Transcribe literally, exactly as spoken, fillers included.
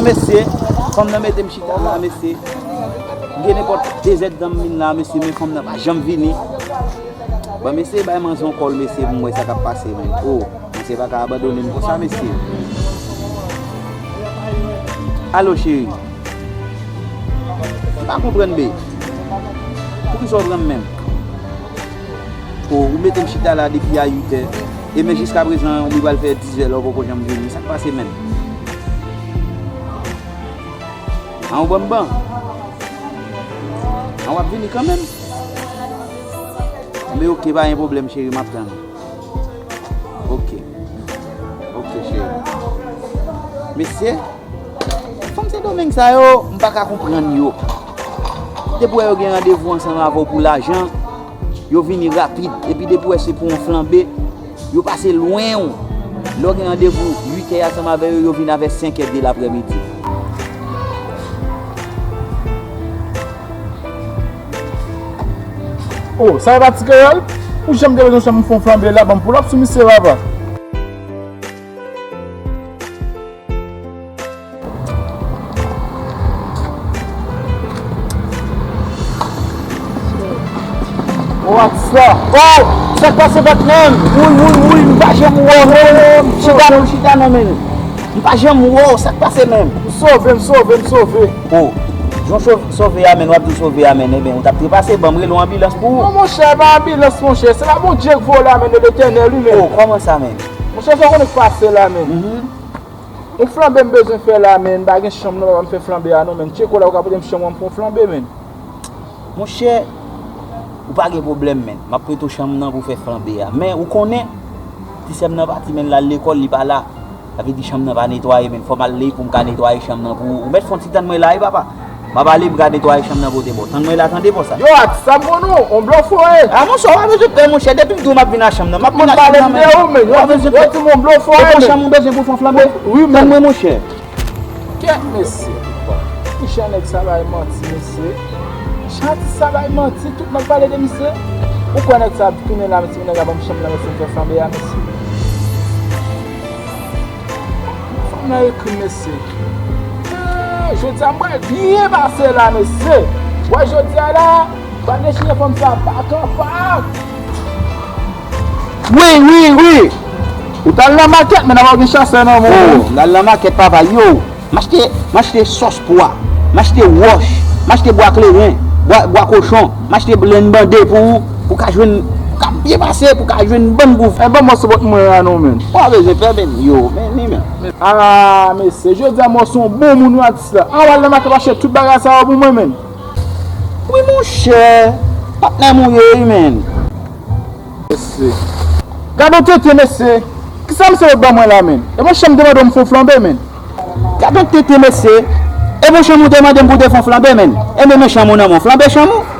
Mesye, fanm nan mete m chita la, mesye. M gen nenpòt de zèdtan m vin la, mesye, men fanm nan pa janm vini. Bon, mesye, bay manzè yon kòl, mesye, pou m wè sa k ap pase, men. O, mesye pa ka abandone m konsa, mesye. Alo, cheri. M pa konprann, be. Poukisa w pran m menm? O, ou mete m chita la depi a uit è. E men jiska prezan, li pral fè diz è la, ou poko janm vini. Sa k pase menm? An, ou ban m ban? An, w ap vini kanmenm? Anben, oke, pa gen pwoblèm, cheri, m ap tann ou. Oke. Oke, cheri. Mesye, fanm Sendomeng sa yo, m pa ka konprann yo. Depi w wè yo gen randevou ansanm avè w pou lajan, yo vini rapid. Epi depi w wè se pou yon flanbe, yo pase lwen w. Lè w gen randevou uit è ansanm avè yo, yo vin avè senk è de laprèmidi. O, sa e pa ti kreyòl? Ou janm te bezwen chanm pou fè yon flanbe la, ban m pull up sou misye, papa. O, atis la. O, sa k pase, patnè m? Wouyy, wouyy, wouyy, m pa janm wè w, non. Chita non, chita non, men. M pa janm wè w, sa k pase menm? M sove, m sove, m sove. O, jan w sove a, men, w ap di w sove a, men, enben, ou t ap trepase, ban m rele yon anbilans pou ou. Non, monchè, e pa anbilans, monchè. Se pa Bondye k voye la, men, de Letènèl, wi, men. O, kòman sa, men? Monchè, sa w konnen k pase la, men. Mhm. Yon flanbe m bezwen fè la, men, m pa gen chanm, non, papa, m fè flanbe a, non, men. Tcheko la, ou ka pote m chanm an pou yon flanbe, men. Monchè, ou pa gen pwoblèm, men. M ap prete w chanm nan pou w fè flanbe a. Men, ou konnen, ti sè m nan pati, men, l al lekòl, li pa la. Sa vle di chanm nan pa netwaye, men. Fò m al leve pou m ka netwaye chanm nan pou ou. Ou mèt fè yon ti tann mwen la, wi, papa. M ap ale, m ka netwaye chanm nan pote ba w. Tann mwen la, tande, bòs la. Yo, atis, sa m konn ou, on blofè w ye. A, monchè, w pa bezwen pè, monchè. Depi m di w m ap vin ak chanm nan, m ap vin ak chanm nan, men. Ou pa bezwen pè. Ou di m on blofè w ye, men. Ou pran chanm ou bezwen pou fè yon flanbe? Wi, men. Tann mwen, monchè. Kèt, mesye. Kijan nèg sa bay manti, mesye. Kijan atis sa bay manti, tout nèg pale de misye. Ou kwè nèg sa ap tounen la, mesye, nèg la ban m chanm nan, mesye, m fè flanbe a, mesye. Fanm nan ekri m, mesye. Eh, jodi a m pral byen pase la, mesye. Wè jodi a la, pral dechire fanm sa pak an pak. Wi, wi, wi. Ou t al nan makèt, men nan pa gen chasè nan men w. O, m t al nan makèt, papa, yo. M achte, m achte sòs pwa. M achte wòch. M achte bwa kleren, bwa, bwa kochon. M achte lenn bande pou ou, pou ka jwenn, pou ka byen pase, pou ka jwenn bann gouv. E ban mòso bòt mwen a non, men. Ou pa bezwen pè, men, yo, men, ni men. A, mesye, jodi a mòso yon bon moun, wi, atis la. An w al nan makèt achte tout bagay sa yo pou mwen, men. Wi, monchè. Patnè m ou ye, wi, men. Mesye. Gad on tenten, mesye. Kisa misye yo ban mwen la, men? E mwen chanm te mande w m fè yon flanbe, men. Gad on tenten, mesye. E mwen chanm ou te mande m pou te fè yon flanbe, men. E men, men chanm ou nan men w. Flanbe chanm ou?